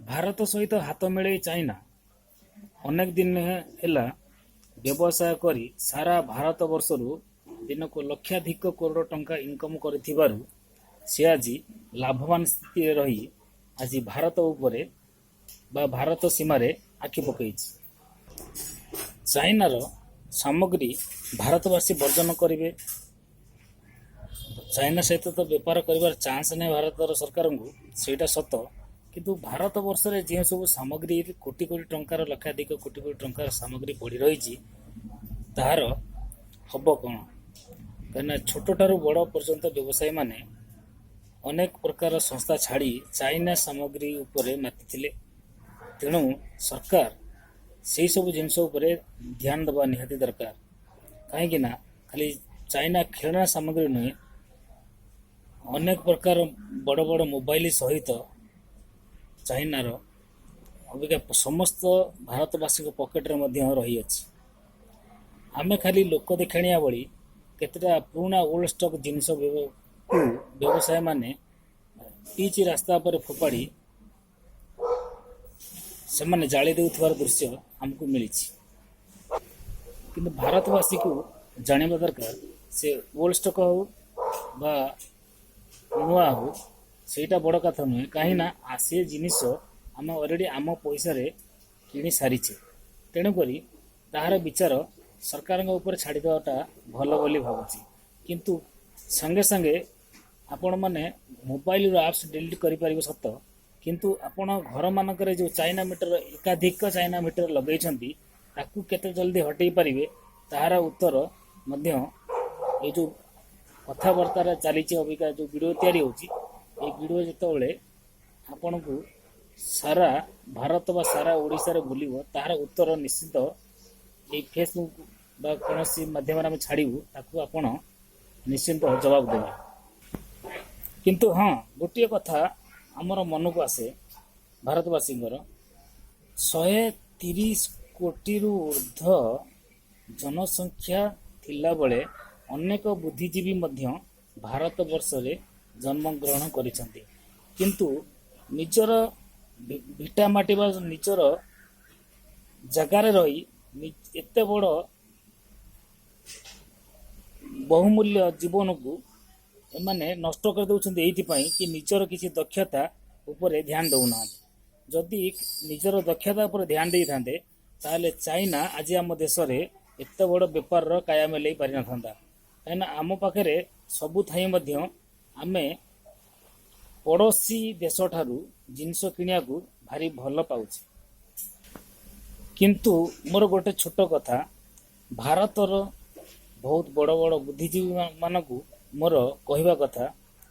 ଭାରତ ସହିତ ହାତ ମିଳେଇ ଚାଇନା ଅନେକ ଦିନ ହେଲା ବ୍ୟବସାୟ କରି ସାରା ଭାରତ ବର୍ଷରୁ ଦିନକୁ ଲକ୍ଷାଧିକ କରୋଡ଼ ଟଙ୍କା ଇନକମ୍ କରିଥିବାରୁ ସେ ଆଜି ଲାଭବାନ ସ୍ଥିତିରେ ରହି ଆଜି ଭାରତ ଉପରେ ବା ଭାରତ ସୀମାରେ ଆଖି ପକେଇଛି। ଚାଇନାର ସାମଗ୍ରୀ ଭାରତବାସୀ ବର୍ଜନ କରିବେ, ଚାଇନା ସହିତ ତ ବେପାର କରିବାର ଚାନ୍ସ ନାହିଁ ଭାରତର ସରକାରଙ୍କୁ, ସେଇଟା ସତ। କିନ୍ତୁ ଭାରତ ବର୍ଷରେ ଯେଉଁ ସବୁ ସାମଗ୍ରୀ କୋଟି କୋଟି ଟଙ୍କାର, ଲକ୍ଷାଧିକ କୋଟି କୋଟି ଟଙ୍କାର ସାମଗ୍ରୀ ପଡ଼ି ରହିଛି, ତାହାର ହବ କ'ଣ? କାହିଁକିନା ଛୋଟଠାରୁ ବଡ଼ ପର୍ଯ୍ୟନ୍ତ ବ୍ୟବସାୟୀମାନେ ଅନେକ ପ୍ରକାର ସଂସ୍ଥା ଛାଡ଼ି ଚାଇନା ସାମଗ୍ରୀ ଉପରେ ମାତିଥିଲେ। ତେଣୁ ସରକାର ସେହିସବୁ ଜିନିଷ ଉପରେ ଧ୍ୟାନ ଦେବା ନିହାତି ଦରକାର। କାହିଁକିନା ଖାଲି ଚାଇନା ଖେଳଣା ସାମଗ୍ରୀ ନୁହେଁ, ଅନେକ ପ୍ରକାର ବଡ଼ ବଡ଼ ମୋବାଇଲ ସହିତ ଚାଇନାର ଅବିକା ସମସ୍ତ ଭାରତବାସୀଙ୍କ ପକେଟରେ ମଧ୍ୟ ରହିଅଛି। ଆମେ ଖାଲି ଲୋକ ଦେଖାଣିଆ ଭଳି କେତେଟା ପୁରୁଣା ଓଲ୍ଡ ଷ୍ଟକ୍ ଜିନିଷକୁ ବ୍ୟବସାୟୀମାନେ ପିଚ୍ ରାସ୍ତା ଉପରେ ଫୋପାଡ଼ି ସେମାନେ ଜାଳି ଦେଉଥିବାର ଦୃଶ୍ୟ ଆମକୁ ମିଳିଛି। କିନ୍ତୁ ଭାରତବାସୀକୁ ଜାଣିବା ଦରକାର, ସେ ଓଲ୍ଡ ଷ୍ଟକ୍ ହଉ ବା ନୂଆ ହଉ, ସେଇଟା ବଡ଼ କଥା ନୁହେଁ। କାହିଁକିନା ସେ ଜିନିଷ ଆମେ ଅଲରେଡ଼ି ଆମ ପଇସାରେ କିଣି ସାରିଛେ। ତେଣୁକରି ତାହାର ବିଚାର ସରକାରଙ୍କ ଉପରେ ଛାଡ଼ିଦେବାଟା ଭଲ ବୋଲି ଭାବୁଛି। କିନ୍ତୁ ସାଙ୍ଗେ ସାଙ୍ଗେ ଆପଣମାନେ ମୋବାଇଲରୁ ଆପ୍ସ ଡିଲିଟ୍ କରିପାରିବେ ସତ, କିନ୍ତୁ ଆପଣ ଘରମାନଙ୍କରେ ଯେଉଁ ଚାଇନା ମିଟର, ଏକାଧିକ ଚାଇନା ମିଟର ଲଗେଇଛନ୍ତି, ତାକୁ କେତେ ଜଲ୍ଦି ହଟେଇ ପାରିବେ, ତାହାର ଉତ୍ତର ମଧ୍ୟ ଏଇ ଯେଉଁ କଥାବାର୍ତ୍ତାରେ ଚାଲିଛି, ଅବିକା ଯେଉଁ ଭିଡ଼ିଓ ତିଆରି ହେଉଛି, ଏଇ ଭିଡ଼ିଓ ଯେତେବେଳେ ଆପଣଙ୍କୁ ସାରା ଭାରତ ବା ସାରା ଓଡ଼ିଶାରେ ବୁଲିବ, ତାହାର ଉତ୍ତର ନିଶ୍ଚିତ ଏଇ ଫେସବୁକ୍ ବା କୌଣସି ମାଧ୍ୟମରେ ଆମେ ଛାଡ଼ିବୁ, ତାକୁ ଆପଣ ନିଶ୍ଚିନ୍ତ ଜବାବ ଦେବେ। କିନ୍ତୁ ହଁ, ଗୋଟିଏ କଥା ଆମର ମନକୁ ଆସେ, ଭାରତବାସୀଙ୍କର 130 କୋଟିରୁ ଉର୍ଦ୍ଧ୍ୱ ଜନସଂଖ୍ୟା ଥିଲାବେଳେ ଅନେକ ବୁଦ୍ଧିଜୀବୀ ମଧ୍ୟ ଭାରତ ବର୍ଷରେ ଜନ୍ମଗ୍ରହଣ କରିଛନ୍ତି, କିନ୍ତୁ ନିଜର ଭିଟା ମାଟି ବା ନିଜର ଜାଗାରେ ରହି ଏତେ ବଡ଼ ବହୁମୂଲ୍ୟ ଜୀବନକୁ ଏମାନେ ନଷ୍ଟ କରିଦେଉଛନ୍ତି, ଏଇଥିପାଇଁ କି ନିଜର କିଛି ଦକ୍ଷତା ଉପରେ ଧ୍ୟାନ ଦେଉନାହାନ୍ତି। ଯଦି ନିଜର ଦକ୍ଷତା ଉପରେ ଧ୍ୟାନ ଦେଇଥାନ୍ତେ, ତାହେଲେ ଚାଇନା ଆଜି ଆମ ଦେଶରେ ଏତେ ବଡ଼ ବେପାରର କାୟା ମେଲେଇ ପାରିନଥାନ୍ତା। କାହିଁକିନା ଆମ ପାଖରେ ସବୁ ଥାଇ ମଧ୍ୟ ଆମେ ପଡ଼ୋଶୀ ଦେଶଠାରୁ ଜିନିଷ କିଣିବାକୁ ଭାରି ଭଲ ପାଉଛେ। କିନ୍ତୁ ମୋର ଗୋଟେ ଛୋଟ କଥା, ଭାରତର ବହୁତ ବଡ଼ ବଡ଼ ବୁଦ୍ଧିଜୀବୀ ମାନଙ୍କୁ ମୋର କହିବା କଥା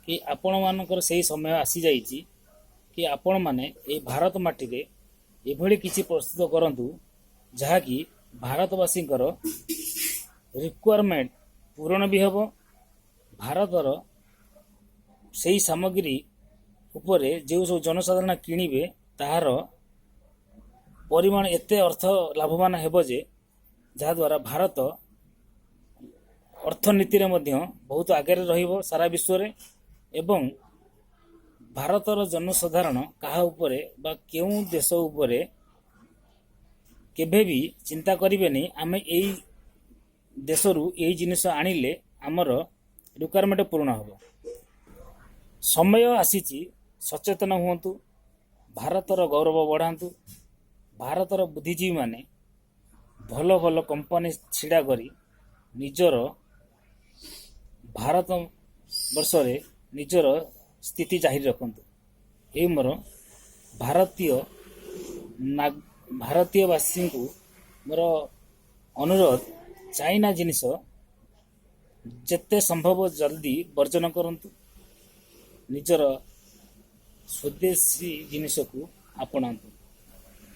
କି ଆପଣମାନଙ୍କର ସେଇ ସମୟ ଆସିଯାଇଛି କି ଆପଣମାନେ ଏଇ ଭାରତ ମାଟିରେ ଏଭଳି କିଛି ପ୍ରସ୍ତୁତ କରନ୍ତୁ, ଯାହାକି ଭାରତବାସୀଙ୍କର ରିକ୍ୱାରମେଣ୍ଟ ପୂରଣ ବି ହେବ, ଭାରତର ସେଇ ସାମଗ୍ରୀ ଉପରେ ଯେଉଁ ସବୁ ଜନସାଧାରଣ କିଣିବେ, ତାହାର ପରିମାଣ ଏତେ ଅର୍ଥ ଲାଭବାନ ହେବ ଯେ ଯାହାଦ୍ୱାରା ଭାରତ ଅର୍ଥନୀତିରେ ମଧ୍ୟ ବହୁତ ଆଗରେ ରହିବ ସାରା ବିଶ୍ୱରେ ଏବଂ ଭାରତର ଜନସାଧାରଣ କାହା ଉପରେ ବା କେଉଁ ଦେଶ ଉପରେ କେବେ ବି ଚିନ୍ତା କରିବେନି, ଆମେ ଏଇ ଦେଶରୁ ଏଇ ଜିନିଷ ଆଣିଲେ ଆମର ରିକ୍ୱାରମେଣ୍ଟ ପୂରଣ ହେବ। ସମୟ ଆସିଛି, ସଚେତନ ହୁଅନ୍ତୁ, ଭାରତର ଗୌରବ ବଢ଼ାନ୍ତୁ। ଭାରତର ବୁଦ୍ଧିଜୀବୀମାନେ ଭଲ ଭଲ କମ୍ପାନୀ ଛିଡ଼ା କରି ନିଜର ଭାରତ ବର୍ଷରେ ନିଜର ସ୍ଥିତି ଜାହିର ରଖନ୍ତୁ। ଏଇ ମୋର ଭାରତୀୟବାସୀଙ୍କୁ ମୋର ଅନୁରୋଧ, ଚାଇନା ଜିନିଷ ଯେତେ ସମ୍ଭବ ଜଲ୍ଦି ବର୍ଜନ କରନ୍ତୁ, ନିଜର ସ୍ୱଦେଶୀ ଜିନିଷକୁ ଆପଣାନ୍ତୁ।